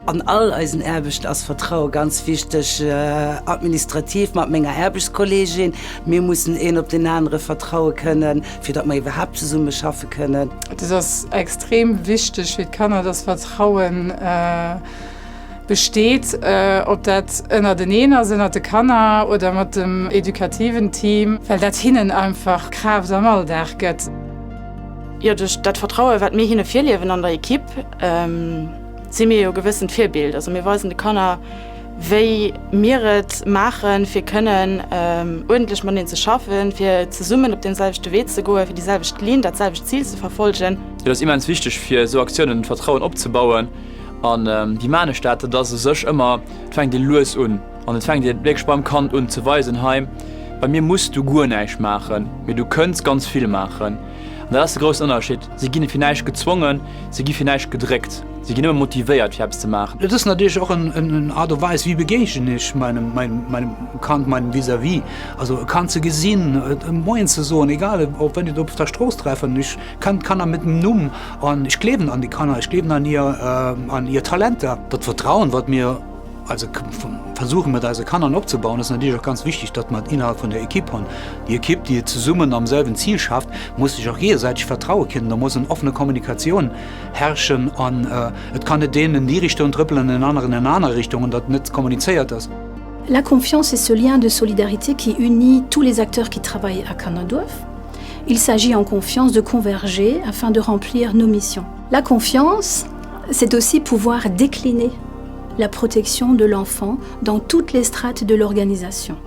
An all eisen Aarbechten ass Vertraue ganz wichteg. Administrativ mat menger Aarbechtskolleegin, mir mussen een op deen anere vertraue kënnen, fir datt mer iwwerhaapt zesumme schaffe kënnen. Et ass extrem wichteg fir d'Kanner, dass Vertrauen besteet, ob dat ënnerteneen ass, ënnert de Kanner oder mat dem edukativen Team, well dat hinnen einfach Kraaft am Alldag gëtt. Jo, duerch dat Vertraue wat mir hinne virliewen an der Equipe, si mir jo e gewëssent Virbild. Also mir weisen de Kanner, wéi mir et maachen, fir kënnen uerdentlech mateneen ze schaffen, fir zesummen op deem selwechte Wee ze goen, fir déi selwecht Linn, dat selwecht Zil ze verfolgen. Et ass immens wichteg, fir esou Aktiounen Vertrauen opzebauen. A wéi maan ech dat? Dat ass u sech ëmmer, et fänkt ee lues un an et fänkt ee wierklech beim Kand un, ze weisen, hei bei mir muss du guer näischt maachen, mee du kënns ganz vill maachen. An dat ass de groussen Ënnerscheed, Si ginn fir näischt gezwongen, si gi fir näischt gedréckt, si ginn nëmme motivéiert fir eppes ze maachen. Et ass natierlech och eng Aart a Weis, wéi begéigen ech meinem, meinem Kand, meinem Vis-à-vis. Also e Kand ze gesinn, Moien ze soen, egal ob wenn ech et op der Strooss treffen, ech kennen d'Kanner mit dem Numm an ech gleewen an déi Kanner, ech gleewen an hir, an hir Talenter. Dat Vertrauen, wat mir also versuchen mat eise Kannern opzebauen, ass natierlech och ganz wichtig, datt mer et innerhalb vun der Equipe hunn. Déi Equipe, déi zesummen am selwen Zil schafft, muss sech och géigesäiteg vertraue kënnen. Do muss en offene Kommunikatioun herrschen an et kann net deen en déi Richtung trëppelen an en aneren en aner Richtung an datt net kommunizéiert ass. La confiance est ce lien de solidarité qui unit tous les acteurs qui travaillent à Kannerduerf. Il s'agit en confiance de converger afin de remplir nos missions. La confiance, c'est aussi pouvoir décliner la protection de l'enfant dans toutes les strates de l'organisation.